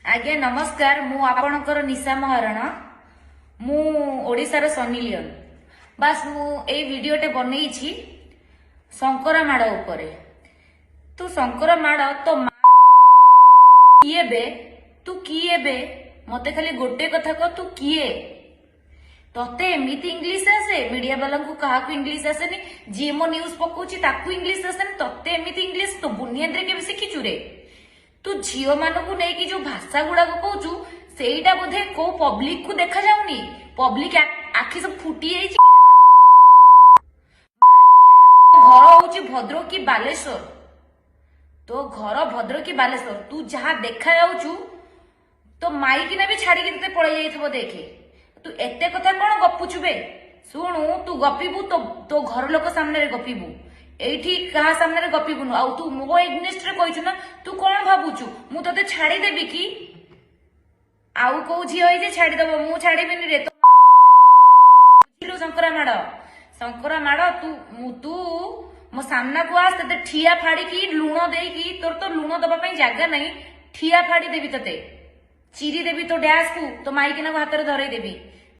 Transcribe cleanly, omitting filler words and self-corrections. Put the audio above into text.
ଆଜ୍ଞା ନମସ୍କାର। ମୁଁ ଆପଣଙ୍କର ନିଶା ମହାରଣା। ମୁଁ ଓଡ଼ିଶାର ସନି ଲିଓନ। ବାସ୍, ମୁଁ ଏଇ ଭିଡିଓଟେ ବନେଇଛି ଶଙ୍କରା ମାଡ଼ ଉପରେ। ତୁ ଶଙ୍କରା ମାଡ଼, ତୋ ମା କିଏ ବେ? ତୁ କିଏ ବେ? ମତେ ଖାଲି ଗୋଟେ କଥା କହ, ତୁ କିଏ? ତତେ ଏମିତି ଇଂଲିଶ ଆସେ? ମିଡିଆ ବାଲାଙ୍କୁ କାହାକୁ ଇଂଲିଶ ଆସେନି। ଯିଏ ମୋ ନ୍ୟୁଜ ପକଉଛି, ତାକୁ ଇଂଲିଶ ଆସେନି। ତତେ ଏମିତି ଇଂଲିଶ ତୋ ବୁନିୟାଦିରେ କେବେ ଶିଖିଛୁ ରେ? ତୁ ଝିଅ ମାନଙ୍କୁ ନେଇକି ଯୋଉ ଭାଷା ଗୁଡାକ କହୁଛୁ, ସେଇଟା ବୋଧେ କୋଉ ପବ୍ଲିକ କୁ ଦେଖାଯାଉନି। ପବ୍ଲିକ ଆଖି ସବୁ ଫୁଟି ଯାଇଛି। ଘର ହଉଛି ଭଦ୍ରକ କି ବାଲେଶ୍ୱର? ତୋ ଘର ଭଦ୍ରକ କି ବାଲେଶ୍ୱର? ତୁ ଯାହା ଦେଖା ଯାଉଛୁ, ତୋ ମାଇକିନା ବି ଛାଡିକି ତତେ ପଳେଇ ଯାଇଥିବ। ଦେଖେ, ତୁ ଏତେ କଥା କଣ ଗପୁଛୁ ବେ? ଶୁଣୁ, ତୁ ଗପିବୁ ତୋ ତୋ ଘର ଲୋକ ସାମ୍ନାରେ ଗପିବୁ, ଏଇଠି କାହା ସାମ୍ନାରେ ଗପିବୁନୁ। ଆଉ ତୁ ମୋ ଏଗନେଷ୍ଟରେ କହିଛୁ ନା? ତୁ କଣ ଭାବୁଛୁ, ମୁଁ ତତେ ଛାଡିଦେବି କି? ଆଉ କୋଉ ଝିଅ ହେଇଛି ଛାଡିଦବ, ମୁଁ ଛାଡିବିନି ରେ। ବୁଝିଲୁ ଶଙ୍କରା ମାଡ? ଶଙ୍କରା ମାଡ, ତୁ ମୁଁ ତୁ ମୋ ସାମ୍ନାକୁ ଆସ, ତତେ ଠିଆ ଫାଡିକି ଲୁଣ ଦେଇକି, ତୋର ତ ଲୁଣ ଦବା ପାଇଁ ଜାଗା ନାହିଁ, ଠିଆ ଫାଡି ଦେବି ତତେ, ଚିରି ଦେବି ତୋ ଡ୍ୟାସକୁ, ତୋ ମାଇକିନାକୁ ହାତରେ ଧରେଇ ଦେବି।